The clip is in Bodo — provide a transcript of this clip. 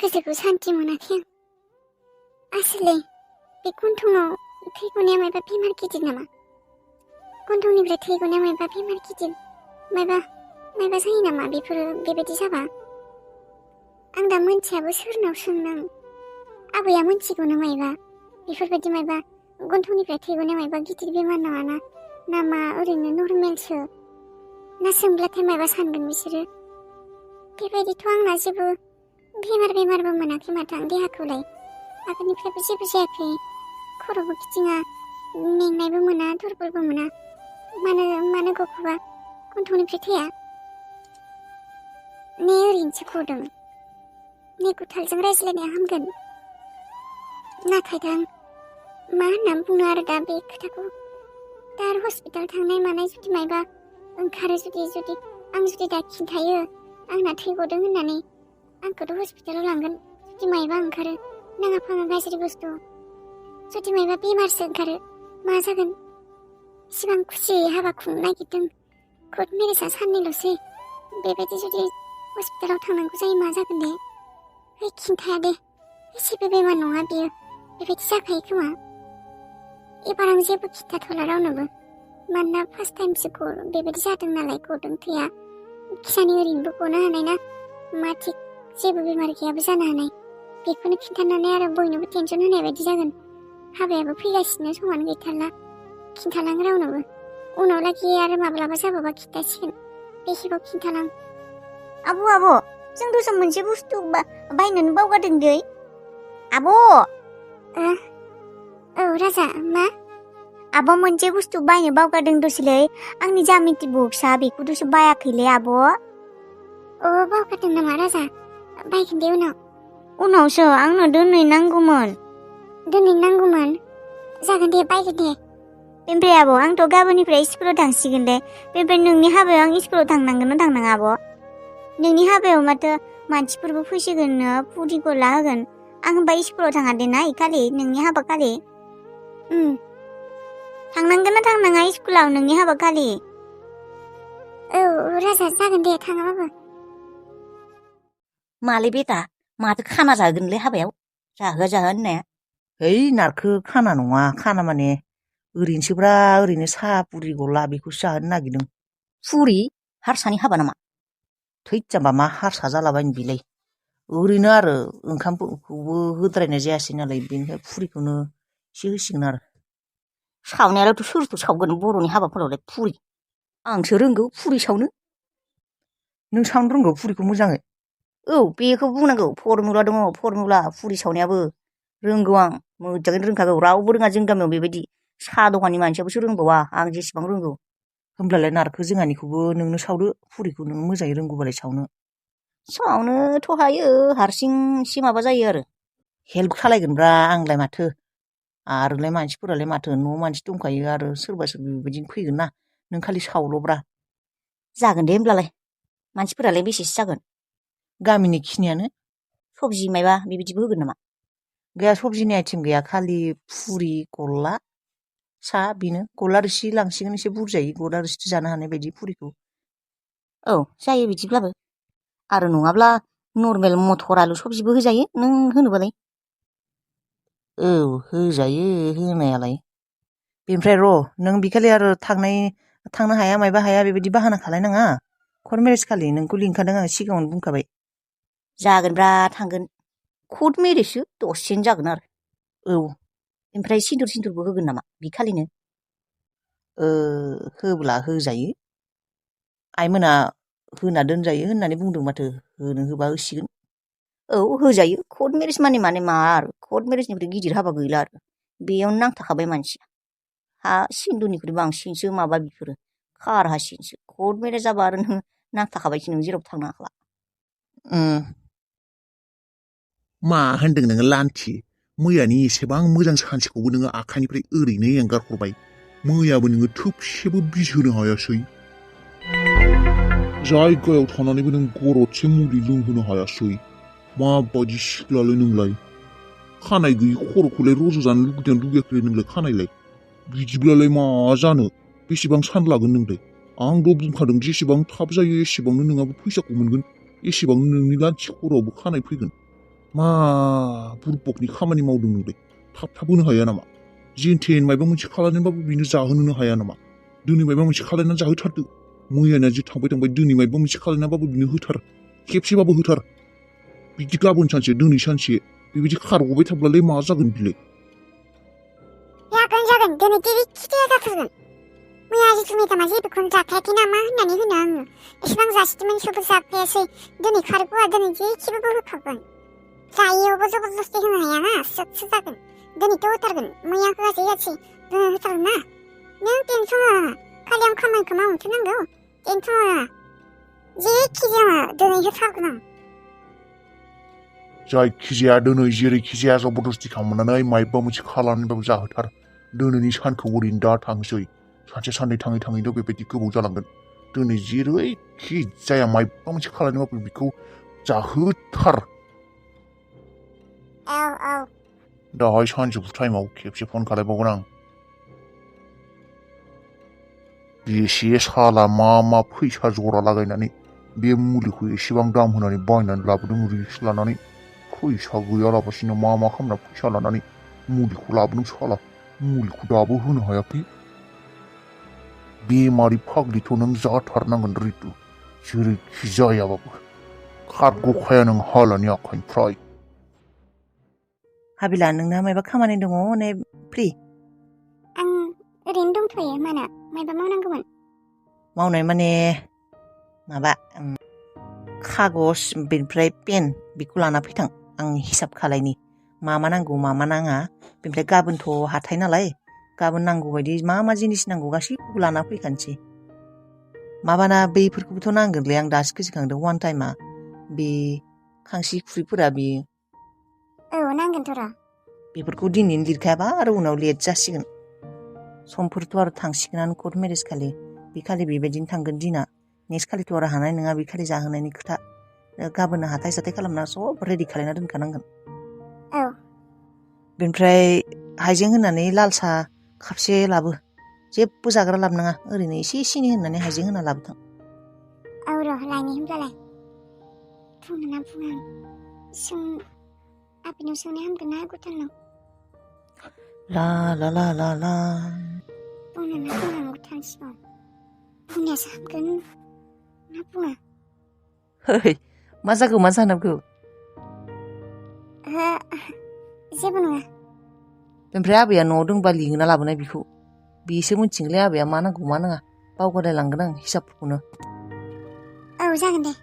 गोसोखौ सान्थि मोनाखै आं। आसोलै बे गन्थंआव थै गनाया मायबा बेमार गिदिर नामा? गन्थंनिफ्राय थै गनाया मायबा बेमार गिदिर मायबा जायो नामा बेफोरो बेबायदि जाबा? आं दा मोनथियाबो सोरनाव सोंनां। आबैया मोनथिगौनो मायबा बेफोरबायदि मायबा गन्थंनिफ्राय थै गनाया मायबा गिदिर बेमार नामा ओरैनो नर्मेलसो ना सोंब्लाथाय मायबा सानगोन बिसोरो? बेबायदिथ' आंना जेबो बेमारबो मोनाखै माथो आं देहाखौलाय आगोलनिफ्रायबो जेबो जायाखै। खर'बो गिदिङा, मेंनायबो मोना, दुरबलबो मोना। मानो गखौबा गन्थंनिफ्राय थैया? ने ओरैनोसो गदों। ने गुथालजों रायज्लायनाया हामगोन। नाथाय दा मा होननानै बुंनो आरो दा बे खोथाखौ? दा आरो हस्पिटाल थांनाय मानाय जुदि मायबा ओंखारो जुदि आं दा खिन्थायो आंना थै गदों होननानै आंखौथ' हस्पिटालाव लांगोन। जुदि मायबा ओंखारो नाङा फाङा गाज्रि बुस्थु, जुदि मायबा बेमारसो ओंखारो मा जागोन? इसिबां खुसियै हाबा खुंनो नागिरदों, कर्ट मेरेजआ साननैल'सै। बेबायदि जुदि हस्पिटालाव थांनांगौ जायो मा जागोन दे? खिन्थाया दे, एसेबो बेमार नङा बियो, बेबायदि जाखायो खोमा। एबार आं जेबो खिन्थाथ'ला रावनोबो, मानोना फार्स्ट टाइमसो बेबायदि जादों नालाय गदों थैया। खिसानि ओरैनोबो गनो हानाय ना, मा थिग जेबो बेमार गैयाबो जानो हानाय। बेखौनो खिन्थानानै आरो बयनोबो टेनसन होनाय बायदि जागोन। हाबायाबो फैगासिनो, समानो गैथारला। खिन्थालां रावनोबो, उनाव लागै आरो माब्लाबा जाबाबा खिन्थासिगोन। बे खेबाव खिन्थालां। आब' जों दसे मोनसे बुस्थु बायनोनो बावगारदों दै। आब' औ राजा, मा? आब' मोनसे बुस्थु बायनो बावगारदों दसेलै। आंनि जामिति बक्सआ, बेखौ दसे बायाखैलै आब'। बावगारदों नामा राजा? बायगोन दे उनावसो, आंनो दोनै नांगौमोन। दोनै नांगौमोन? जागोन दे, बायगोन दे। बेनिफ्राय आब', आंथ' गाबोननिफ्राय स्कुलाव थांसिगोन दे। बेनिफ्राय नोंनि हाबायाव आं स्कुलाव थांनांगोन ना थांनाङा आब'? नोंनि हाबायाव माथो मानसिफोरबो फैसिगोननो, फुरिखौ लाहोगोन। आं होमबा स्कुलाव थाङा दे ना इखालि, नोंनि हाबा खालि? थांनांगोन ना थांनाङा स्कुलाव नोंनि हाबा खालि? औ राजा, जागोन दे, थाङाबाबो। मालै बेटा, माथो खाना जागोनलै हाबायाव? जाहोआ होननाया? है नारखो, खाना नङा। खाना माने ओरैनोसोब्रा, ओरैनो साहा पुरि गला बेखौसो जाहोनो नागिरदों। फुरि? हारसानि हाबा नामा? थैजाबा मा हारसा जालाबायनो बिलाय। ओरैनो आरो ओंखामखौबो होद्रायनाय जायासै नालाय, बेनिखाय फुरिखौनो एसे होसिगोन आरो। सावनायालायथ' सोरथ' सावगोन बर'नि हाबाफोरावलाय फुरि? आंसो रोंगौ फुरि सावनो। नों सावनो रोंगौ फुरिखौ मोजाङै? औ, बेखौ बुंनांगौ। फरमुला दङ, फरमुला। फुरि सावनायाबो रोंगौ आं, मोजाङैनो रोंखागौ। रावबो रोङा जों गामियाव बेबायदि। साहा दखाननि मानसियाबोसो रोंबावा आं जेसेबां रोंगौ। होमब्लालाय नारखो, जोंहानिखौबो नोंनो सावदो, फुरिखौ नों मोजाङै रोंगौबालाय सावनो। सावनोथ' हायो, हारसिं एसे माबा जायो आरो। हेल्प खालायगोनब्रा आंलाय माथो। आरोलाय मानसिफोरालाय माथो, न' मानसि दंखायो, आरो सोरबा बेबायदिनो फैगोन ना। नों खालि सावल'ब्रा। जागोन दे होमब्लालाय। मानसिफोरालाय बेसेसो जागोन? गामिनि खिनियानो। सबजि मायबा बेबायदिबो होगोन नामा? गैया, सबजिनि आइटेम गैया, खालि फुरि गल्ला सा, बेनो। गल्ला रोसि लांसिगोन एसे बुरजायै, गल्ला रोसि जानो हानाय बायदि फुरिखौ। औ, जायो बिदिब्लाबो। आरो नङाब्ला नर्मेल मटर आलु सबजिबो होजायो नों होनोबालाय। औ, होजायो होनायालाय। बेनिफ्राय नों बिखालि आरो थांनो हाया, मायबा हाया बेबायदि बाहाना खालायनाङा। कर्ट मेरेज खालि नोंखौ लिंखादों आं, सिगाङावनो बुंखाबाय। जागोनब्रा, थांगोन। कर्ट मेरेजसो, दसेनो जागोन आरो। औ। ओमफ्राय सिन्दुरबो होगोन नामा बिखालिनो? होब्ला होजायो। आइमोना होना दोनजायो होननानै बुंदों माथो, होबा होसिगोन। औ, होजायो। कर्ट मेरेज माने मा आरो? कर्ट मेरेजनिफ्राय गिदिर हाबा गैला आरो। बेयावनो नांथाखाबाय मानसिया। सिन्दुरनिख्रुइ बांसिनसो माबा बिफोरो, खारहासिनसो। कर्ट मेरेज जाबा आरो नों नांथाखाबायसो, नों जेरावबो थांनो हाला। मा होनदों नोङो लान्थि? मैयानि एसेबां मोजां सानसेखौबो नोङो आखाइनिफ्राय ओरैनो एंगारहरबाय। मैयाबो नोङो थोबसेबो बिस होनो हायासै। जायगायाव थानानैबो नों गरदसे मुलि लोंहोनो हायासै। माबायदि सिख्लालै नोंलाय? खानाय गैयि खर'खौलाय रज'जानो लुगैयाखै नोंलाय खानायलाय? बिदिब्लालाय मा जानो? बेसेबां सान लागोन नोंलाय? आंथ' बुंखादों जेसेबां थाब जायो एसेबांनो नोंहाबो फैसाखौ मोनगोन, एसेबांनो नोंनि लान्थि खर'आवबो खानाय फैगोन। मा बुरबकनि खामानि मावदों नोंलाय थाब थाब होनो हाया नामा जेनथेन मायबा मोनसे खालामनोबाबो बिनो जाहोनोनो हाया नामा दिनै मायबा मोनसे खालामनानै जाहोथारदो मैयाना जे थांबाय दिनै मायबा मोनसे खालामनाबाबो बिनो होथार खेबसेबाबो होथार बिदि गाबोन सानसे दिनै सानसे बेबायदि खारग'बाय थाब्लालाय मा जागोन बिलाय जागोन दिनै जेरैखि जाया जाथारगोन मैया जिथु मेदामा जेबोखौनो जाखायाखै नामा होननानै होनो आङो एसेबां जासिदोंमोन थेवबो जाफायासै दिनै खारग'आ दिनै जेरैखिबाबो होखागोन जायैयावबो जबरदस्ति होनो हायाना स्रोदसो जागोन दिनैथ' होथारगोन मैया होआसै दिनै होथारगोन ना नों टेनसन नाङा खालि आं खामानिखौ मावनोथ' नांगौ टेनसन नाङा जेखि जाया दिनै होथारगोन आं जायखिजाया दिनै जेरैखिजाया जबरदस्ति खालामनानै मायबा मोनसे खालामनानैबाबो जाहोथार दिनैनि सानखौ ओरैनो दा थांसै सानसे साननै थाङैनो बेबायदि गोबाव जालांगोन दिनै जेरैखि जाया मायबा मोनसे खालामनोबाबो बेखौ जाहोथार औ दाहाय सानजौफु टाइमाव खेबसे फन खालायबावगोन आं बेसे साला मा फैसा जरा लागायनानै बे मुलिखौ एसेबां दाम होनानै बायनानै लाबोदों रिक्स लानानै फैसा गैयालाबासिनो मा खालामना फैसा लानानै मुलिखौ लाबोदों साला मुलिखौ दाबो होनो हायाखै बेमारि फाग्लिथ' नों जाथारनांगोन रितु जेरैखि जायाबाबो खारग'खाया नों हालानि आखाइनिफ्राय हाबिला नोंना मायबा खामानि दङ ने फ्रि आं ओरैनो दंथ'यो माना मायबा मावनांगौमोन मावनाय माने माबा खागज बेनिफ्राय पेन बेखौ लाना फैथां आं हिसाब खालायनि मा नांगौ मा नाङा बेनिफ्राय गाबोनथ' हाथाय नालाय गाबोन नांगौ बायदि मा जिनिस नांगौ गासैखौबो लाना फैखानोसै माबाना बैफोरखौबोथ' नांगोनलै आं दासो गोसोखांदों वान टाइमा बे खांसि खुरैफोरा बे औ नांगोनथ' र' बेफोरखौ दिनैनो लिरखायाबा आरो उनाव लेट जासिगोन समफोरथ' आरो थांसिगोनानो कर्ट मेरेज खालि बे खालि बेबायदिनो थांगोन दिना नेक्स्ट खालिथ' आरो हानाय नङा बे खालि जाहोनायनि खोथा गाबोननो हाथाय साथाय खालामना सब रेडि खालायना दोनखानांगोन औ बेनिफ्राय हाइजें होनानै लाल साहा खापसे लाबो जेबो जाग्रा लाबोनाङा ओरैनो एसे सिनि होनानै हाइजें होना लाबोथां औ र' लायनि होनब्लालाय बुङोना बुङा आबिनाव सोंनाया हामगोन ना गुथालनाव ला बुङोना बुङा गुथाल सिगाङाव बुंनायासो हामगोन ना बुङा है मा जागौ मा जानांगौ जेबो नङा ओमफ्राय आबैया न'आव दंबा लिंना लाबोनाय बेखौ बेसो मिथिगोनलै आबैया मा नांगौ मा नाङा बावगारलाय लांगोन आं हिसाबफोरखौनो औ जागोन दे